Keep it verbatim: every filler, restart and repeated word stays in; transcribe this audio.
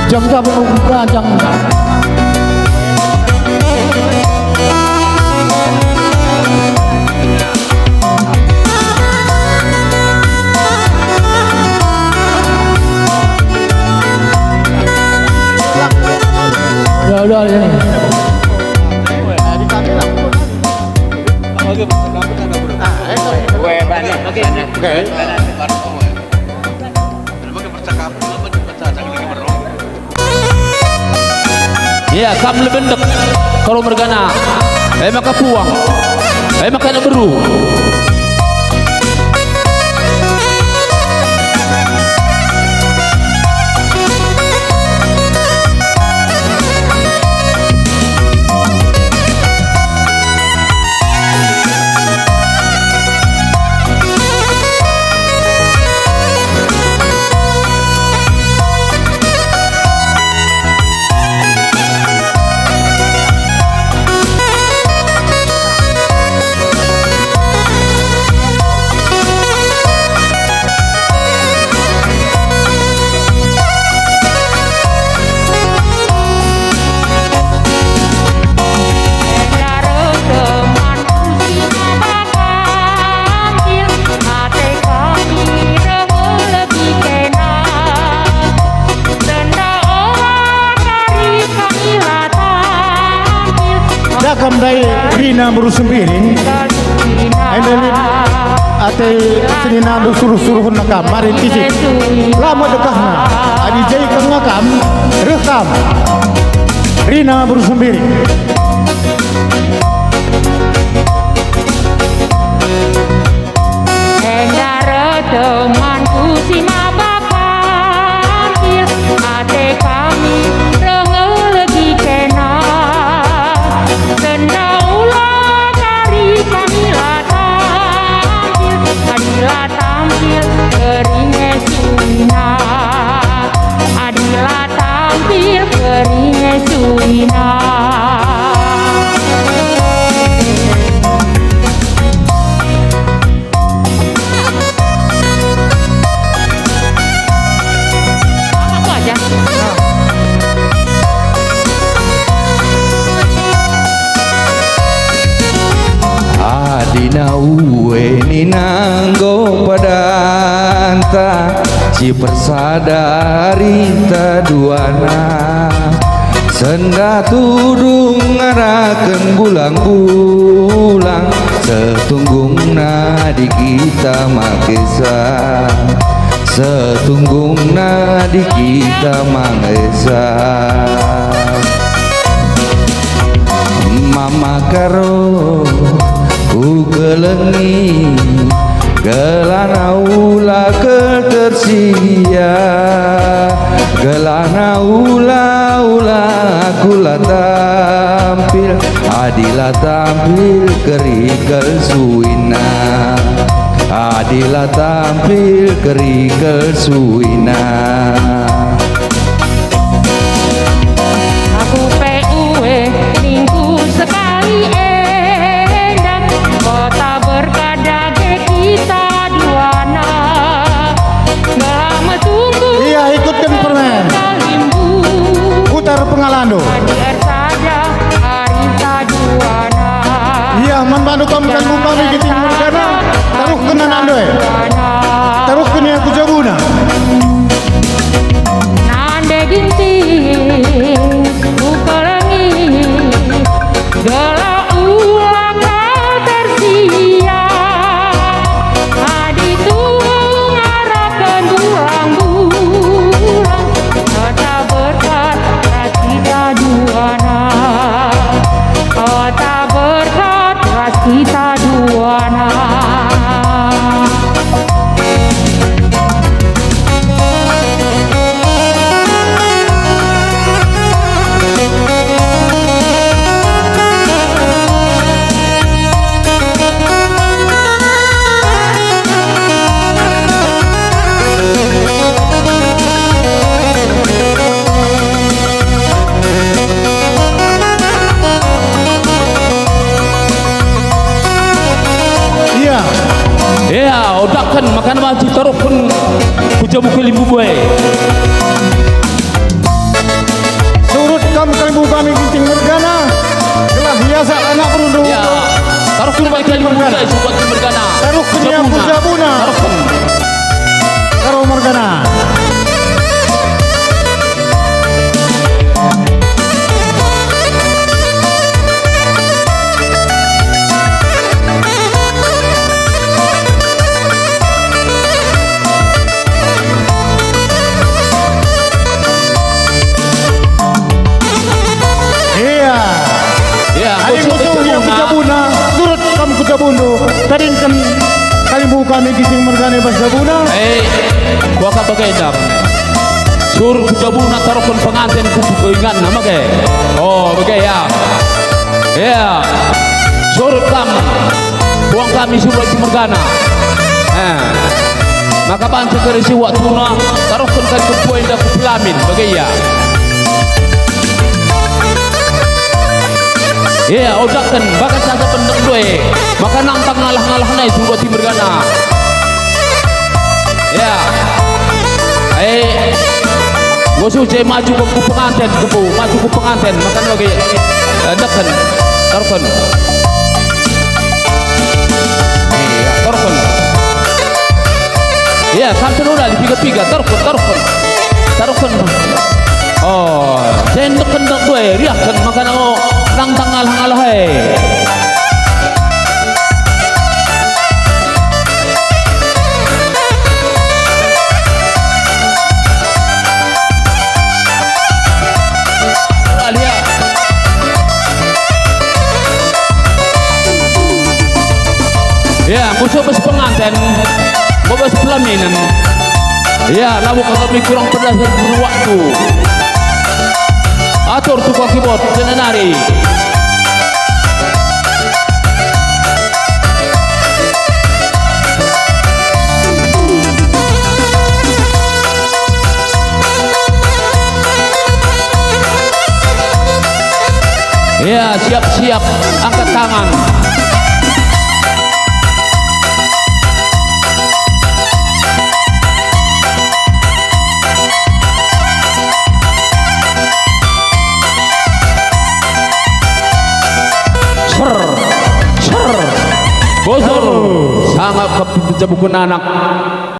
Jam sabung keranjang. Udah, udah, ya. Oke. Ya, kam lebe ndek, Karo mergana, e maka puang, e maka anak beru. Dakam ndai Rina Beru Sembiring. Enda lit ate seninandu suruh-suruhna kam, mari tisik. Lama dekahna. Adi jai kam ngakam, reh kam. Rina Beru Sembiring. Enda reh temanku si maba pantil, ate kami reh ngelegi kena. Senda ula kari kami la tampil, adi la tampil keringe suina. Adi la tampil keringe suina. Aku aja. Adina ue nina enggo padanta, si persadari ta duana. Senda tudung ngaraken bulang-bulang, setunggungna di kita mangesa, setunggungna di kita mangesa. Mama Karo, kukelengi, gelahna ula ketersia, gelahna ula-ula aku la tampil, adi la tampil kerikel suina, adi la tampil kerikel suina. Aku pe ue ningku sekali enda, kota berkat dage kita duana. Gelah mesungguh. Iya, ikutken permen. Kalimbubu. Putar pengalandu. Hadir saja hari saduana. Iya, man bandu kam kalimbubu kami Ginting mergana. Taruhken anakndu e. Taruhken ia ku jabuna. Nande Ginting, kukelengi, gelah ula kal tersia. Adi tung ngaraken bulang-bulang, kota berkat ras kita duana. Kota berkat ras kita duana. Iya. Iya, odakken maka banci taruhken ku jabu kalimbubu e. Kami Ginting mergana, gelah iasak anak berundu. Ya, taruhken Sumpah mergana. Sumpah mergana. Taruhken ia Jabuna. Ku Jabuna. Taruhken. Taruh mergana. Iya. Iya, adi musuh ia ku Jabuna, surut kam ku Jabundu. Tadingken kalimbubu kami Ginting mergana bas Jabuna. Eh, kuakap bage ndang. Surut ku Jabuna taruhken penganten ku, ku inganna, mage. Oh, bage ya. Iya. Surut kam. Puang kami Sumpah mergana. Eh. Maka banci kari si waktuna, taruhken kari kempu enda ku pelamin, bage ia. Ia, odaken, bagas asa pendek due. Maka nangtang ngalah-ngalah nai Sumpah mergana. Ia. Eh. Nggo suce maju ku penganten, ku, maju ku penganten, maka bage. Eh, deken. Taruhken. Iya, taruhken. Iya, sampe udah dipiga-piga, taruhken, taruhken. Taruhken. Oh, sendek-endek due, riahken, maka nang, nang tang ngalah-ngalah e. Ya, ku bas penganten, ku bas pelaminan. Ya, labo kami kurang pedas waktu. Atur tukang keyboard, janah nari. Ya, siap-siap angkat tangan. Ser, ser. Bosor, sangap kap jabuken anak.